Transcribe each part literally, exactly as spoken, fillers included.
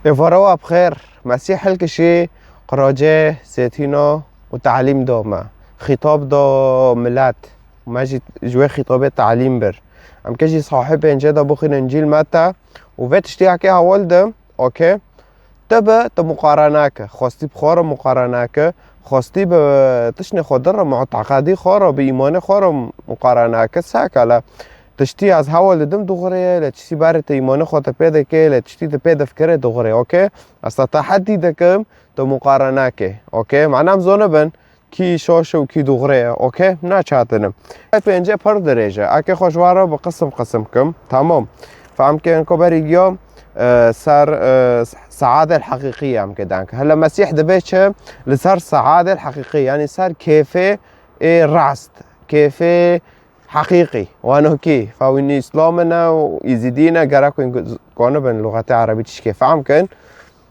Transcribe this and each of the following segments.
Êvara we bi xêr. Mesîh hilkişî qiracê zêtîna û talîm da me. Xîtab da milet. Me jî ji wê xîtabê talîm bir. Em ke jî sahî pêncê de bixwînin Încîl Mete û vê tiştî heke hewl dim, okey? Te bi te muqarene ke. Xwestî bi xwe re muqarene ke. Xwestî bi tiştê xwe dir re, muteqedî xwe re, bi îmanê xwe re muqarene ke. Seke le tiştî ez hewl didim dûxurê ye, lê tiştî berê te îmanê xwe te pê dike, lê tiştî te pê difikire dûxurê, okey? Ez te tehedî dikim, tu muqarene ke, okey? Mena em zonibin, kî şaş û kî dûxurê ye, okey? Naçatinim. Pêncê pir dirêj e. Eke xwe ji we re bi qisim qisim kim, tamam. Fehm ke ko berî giya, e, ser, e, seadel heqîqî em ke dank. Hele Mesîh dibe çi? Li ser seadel heqîqî, yanî ser kêfê ê rast, kêfê heqîqî, wano kî, fawînî Îslam ne û Îzîdî ne, gerek wîn konibin luxetê erebî tişkê fehm kin.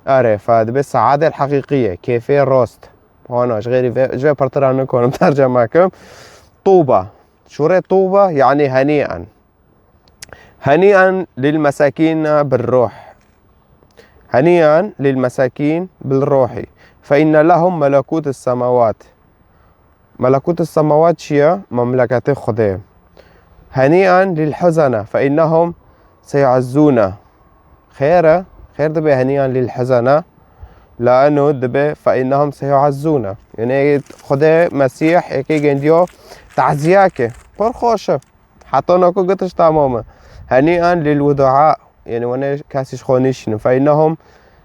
Erê, fe dibe seadel heqîqî ye, kêfê rast. Wana, ji xêrî vê, ji vê pirtir em nikonim terceme kim. Tuba. Şûrê tuba, yanî henîen. Henîen lil mesakîn bir ruh. Henîen lil mesakîn bil ruhî. Fe inne lehum melekût semawat. Melekût semawat çi ye? Memleketê Xwedê. Henîan lil huzene fe innehum seyuezzûne. Xêr e? Xêr dibe henîan lil huzene. La eno dibe fe innehum seyuezzûne. Yanî Xwedê Mesîh yekê gendiyo taziye ke. Pir xweş e. Heta nako gitiş tamam e. Henîan lil wudu'a. Yanî wane kesî ji xwe nîşînin. Fe innehum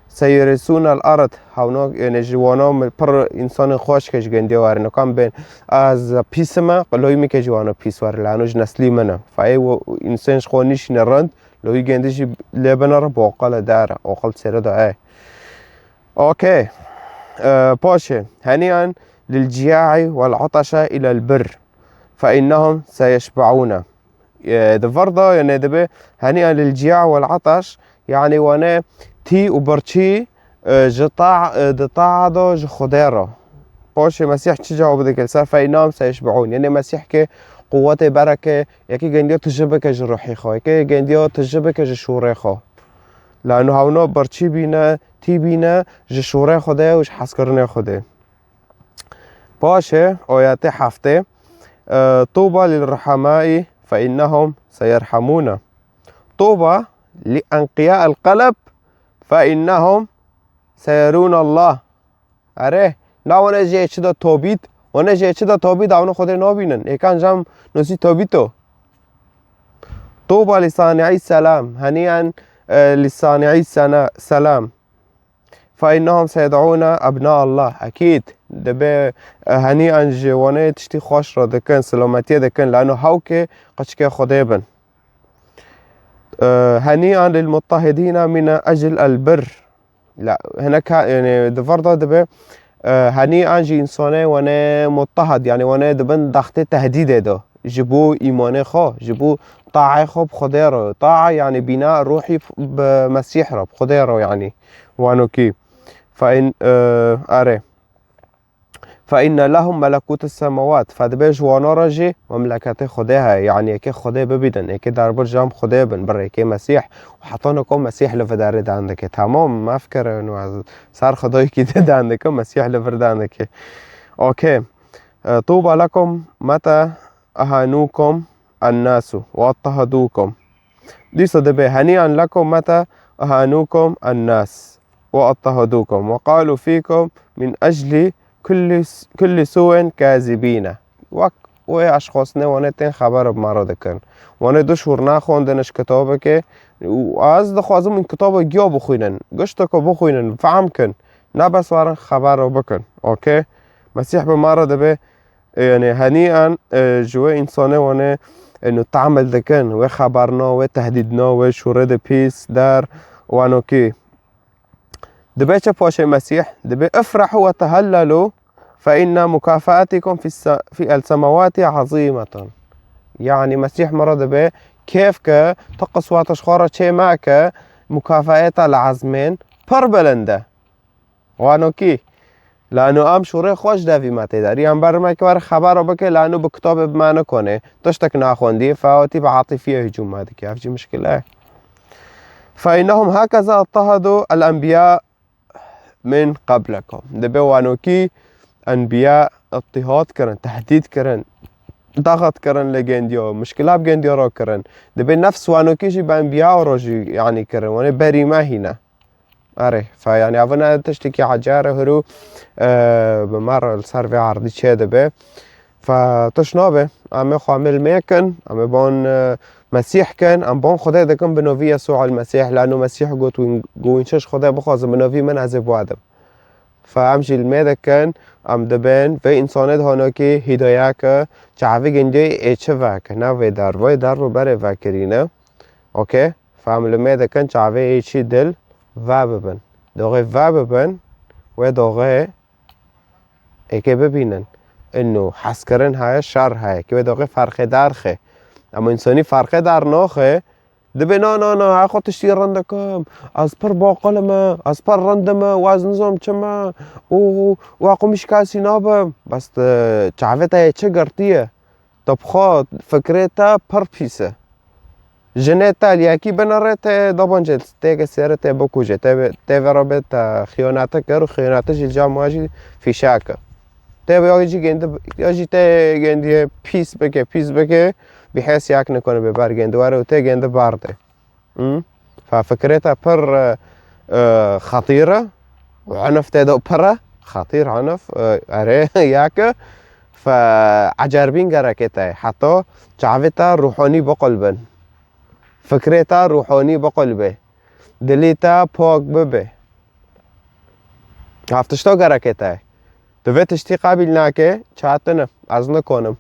seyurisûnel ard. Hewno, yanî ji wana min pir însanên xweş ke ji gendiya werin. Kam bên ez pîs me, loyî min ke ji wana pîs werin. Lano ji neslî min e. Fe ê wo-, însan ji xwe nîşîne rind, loyî gendi jî lê binere, bi oqil e der, oqil sêre da e. Okey. E, paşê. Henîan lil ciya'i vel ataşe ilel bir. Fe innehum seyeşbe'ûne. E, di vir de, yanî dibe, henîan lil ciya wel ataş, yanî wane tî û birçî, e, ji ta-, e, di taa de ji Xwedê re. Paşê Mesîh çi cewab dike li ser fe innehum seyeşbe'ûn? Yanî Mesîh ke quwetê bereke, yekê gendiyo tije bike ji ruhî xwe, yekê gendiyo tije bike ji şûrê xwe. Lano hewno birçî bîne, tî bîne ji şûrê Xwedê û ji hezkirinê Xwedê. Paşê, oyatê heftê, e, Tuba lil ruhamai fe innehum seyerhamûne. Tuba li enqiya'il qelb fe innehum seyerûn Allah. Erê, na wane jê çi de tobît, wane jê çi de tobît, awne Xwedê nabînin. Êkan jam nusî tobîto. Tuba li sani'i selam, heniyen, e, li sani'i sena-, selam. Fe innehum seyed'ûne ebna Allah. Ekîd, dibe, e, henîan ji wane tiştî xweş re dikin, silametiyê dikin, lano hewkê qeçikê Xwedê bin. E, henîan lil muttahidîne min ecl el bir. La, hinek ha, yanî, di vir de dibe, e, henîan ji însanê wane muttahid, yanî wane dibin daxtê tehdîdê de. Ji bo îmanê xwe, ji bo taê xwe bi Xwedê re. Taa, yanî, bîna ruhî bi Mesîh re, bi Xwedê re, yanî. Wano kî. Fe in, e, erê. Fe inne lehum melekût semawat. Fe dibe ji wana re jî memleketê Xwedê heye. Yanî yekê Xwedê bibînin, yekê derbir jam Xwedê bin, bir yekê Mesîh. Û heta niko Mesîh li vidarê dan dike. Tamam, mefkirin û ez ser Xwedayekî de dan dike, Mesîh li vir dan dike. Okey. E, Tuba lekum mete ehanûkum ennasu ve attehedûkum. Dîsa dibe henîan lekum mete ehanûkum ennas ve attehedûkum ve qalû fîkum min eclî kulli, kulli sû'in kazibîne. Wek wê eşxosine wane tên xeber bi me re dikin. Wane du şûr naxwendin ji kitabekê û ez dixwazim in kitaba giya bixwînin. Gişteke bixwînin, fehm kin. Ne bes warin xeber re bikin. Okey? Mesîh bi me re dibe, e, yanî henîan, e, ji wê însanê wane, e, nu tamil dikin, wê xeberna, wê tehdîdna, wê şûrê de pîs der, wano kî. Dibe çi paşê Mesîh? Dibe, "Ifrahu ve tehellelu fe inna mukafaatikum fi se-, fi el semawati azimetun." Yanî Mesîh me re dibe, kêf ke, tu qiswetiş xwe re çê meke, mukafaeta li ezmên pir bilind e. Wano kî, lano em şûrê xweş devî me tê der. Yan ber me ki wer xebero bike, lano bi kitabê bi me nikone. Tiştek naxwendî, fewatî bi atifiyê hicûm me dike. Ev jî mişkil e. فإنهم هكذا اضطهدوا الأنبياء من قبلكم. Dibê wanokî enbiya ittihad kirin, tehdîd kirin, daxat kirin li gendiya, muşkila bi gendiya re kirin. Dibê nefs wanokî jî bi enbiya re jî, yanî, kirin. Wanê berî me hîne. Erê, fe, yanî, evine tiştekî ecar e, huru, e, bi me re li ser vê erdî çê dibe. Fe, tişt nabe. Em ê xwe em ê li me kin, em ê ban, e, Mesîh kin, em ban Xwedê dikin bi novî Yesû el Mesîh, lano Mesîh got, wîn, got, wîn çi ji Xwedê bixwazin, bi novî min ez ê biwadim. Fe, em jî li me dikin, em dibin, vê însanê dihanokê hîdaya ke çavê gindê ê çi veke, ne vê derve, vê derve berê vekirîne. Okey? Fe, em li me dikin, çavê ê çi dil ve bibin. Doxê ve bibin, wê doxê êkê bibînin. Ino hezkirin heye, şer heye. Kê wê doxê ferqê derxe. Ama însanî ferqê dernoxe, dibê na, na, na, ha xwe tiştî rind dikim. Ez pir baqil im, ez pir rind im, û ez nizam çi me. Û, û, û ez qumîş kesî nabim. Bes tu çavê te yê çi girtiye? Tu bi xwe fikrê te pir pîs e. Jinê te li yekî binere, te dabancê têke sêre te bikuje. Te, te vê re bê te xiyonete kir û xiyonete jî li cem we jî fîşek e. Te ya jî gendi, ya jî te gendiye pîs bike, pîs bike, bihês yek nikane bê ber gendi were û te gendi berde. Hı? Fe fikrê te pir, e, e, xetîr e. Û enif te de pir e. Xetîr, enif, e, erê, yek e. Fe ecerbîn gereke te. Heta çavê te ruhanî biqil bin. Fikrê te ruhanî biqil be. Dilê te pak bibe. Ev tişta gereke te. Tu vê tiştî qebîl nake, çatin e. Ez nikonim.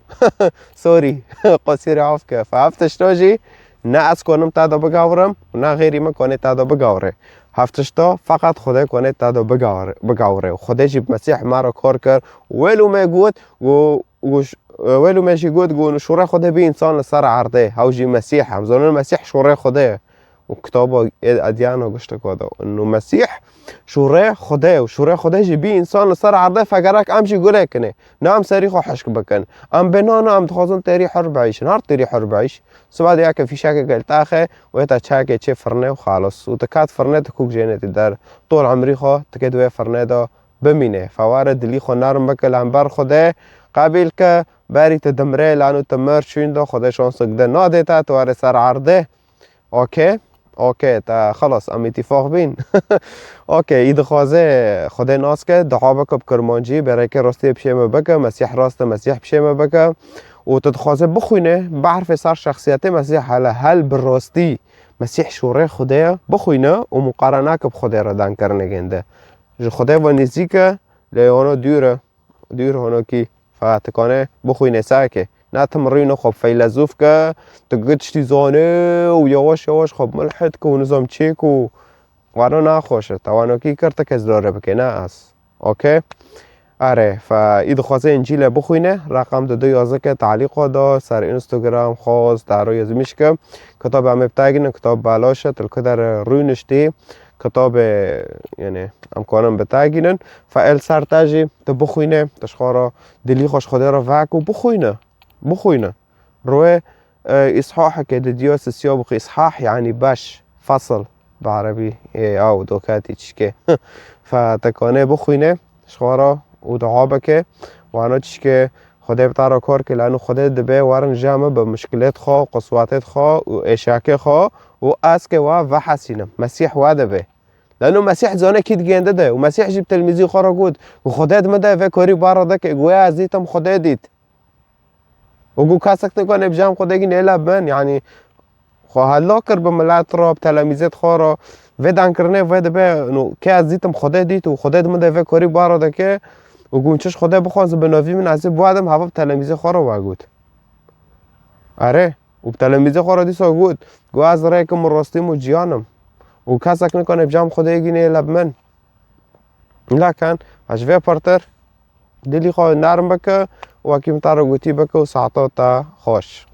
Sorry. Qasîrê af ke. Fe ev tişta jî ne ez konim te de bigawrim û ne xêrî min konê te de bigawre. Ev tişta feqet Xwedê konê te de bigawre, bigawre. Û Xwedê jî bi Mesîh me re kar kir. Wêl û me got, û, û ş-, wêl û me jî got, got, şûrê Xwedê bî însan li ser erdê. Hew jî Mesîh. Em zanin Mesîh şûrê Xwedê ye. Û kitaba ê ediyana gişteka de. Û Mesîh şûrê Xwedê û şûrê Xwedê jî bî însan li ser erdê fe gerek em jî gulê kinê. Ne em serî xwe hişk bikin. Em bê na, na, em dixwazin têrî hur bihîşin. Her têrî hur bihîş. Siba de yeke fîşeke gel taxe, wê te çayeke çê firnê û xalis. Û tu kat firnê tu kûk jênê tu der. Tol emrî xwe tu kê di wê firnê de bimîne. Fe were dilî xwe nerm bike li hember Xwedê. Qebîl ke berî tu dimrê, lano tu mir çûn de Xwedê şansek de nadê te, tu were ser erdê. Okey. Okey, te xelas, em îtîfaq bîn. Okey, î dixwaze Xwedê nas ke, dua bike bi kirmancî, bereke rastiyê pişê me bike, Mesîh rast e, Mesîh pişê me bike. Û tu dixwaze bixwîne, biarfe ser şexsiyetê Mesîh hele hel bi rastî Mesîh şûrê Xwedê ye, bixwîne û muqarene ke bi Xwedê re dankirinê gênde. Ji Xwedê ve nêzîk e, lê wana dûr e. Dûr honokî. Feqet tu kane bixwîne sake. Ne tim rîno xwe feylezûf ke, tu gi tiştî zane û yawaş yawaş xwe milhid ke û nizam çê ku. Wano naxweş e. Te wanokî kir, tu kes dore bike, ne ez. Okey? Erê, fe î dixwaze Încîle bixwîne, reqem di du yazike talîqo da, ser Instagram, xwaz, daro yazmiş ke. Kitab em ê bi te gînin, kitab belaş e, tu li ku der rûniştî, kitabê, yani, em kanin bi te gînin. Fe el ser te jî, tu bixwîne, tu ji xwe re dilî xwe ji Xwedê re vek û bixwîne. Bixwîne. Rûyê, e, îshaheke di diya sisiya bixwî. Îshah, yani beş, fasl, bi erebî, ê, ew, dokatî çişkê. Fe te kanê bixwîne, ji xwe re û dua bike, wano çişkê Xwedê bi te re kar ke, lano Xwedê dibe werin ji me bi muşkilêt xwe, qiswetêt xwe û êşakê xwe û ez ke we vehesînim. Mesîh we dibe. Lano Mesîh zane kî digênde de û Mesîh jî bi telmîzî xwe re got, Xwedê di min de vê korî bara de ke, got, ez dîtim Xwedê dît. Û got, kesek nikane bi cem Xwedê gî nêle bi min, yanî, xwe hela kir bi milet re, bi telemîzêt xwe re. Vê dankirinê vê dibe, no, ke ez dîtim Xwedê dît û Xwedê di min de vê korî bara dike û got, çi ji Xwedê bixwazim bi novî min ez ê biwadim, heva bi telemîzê xwe re we got. Erê, û bi telemîzê xwe re dîsa got, got, ez rêkim û rostîm û ciyanim. Û kesek nikane bi cem Xwedê gî nêle bi min. Lekin, ez ji vê pirtir dilî xwe nerm bike û wekî min te re gotî bike û saeta te xweş.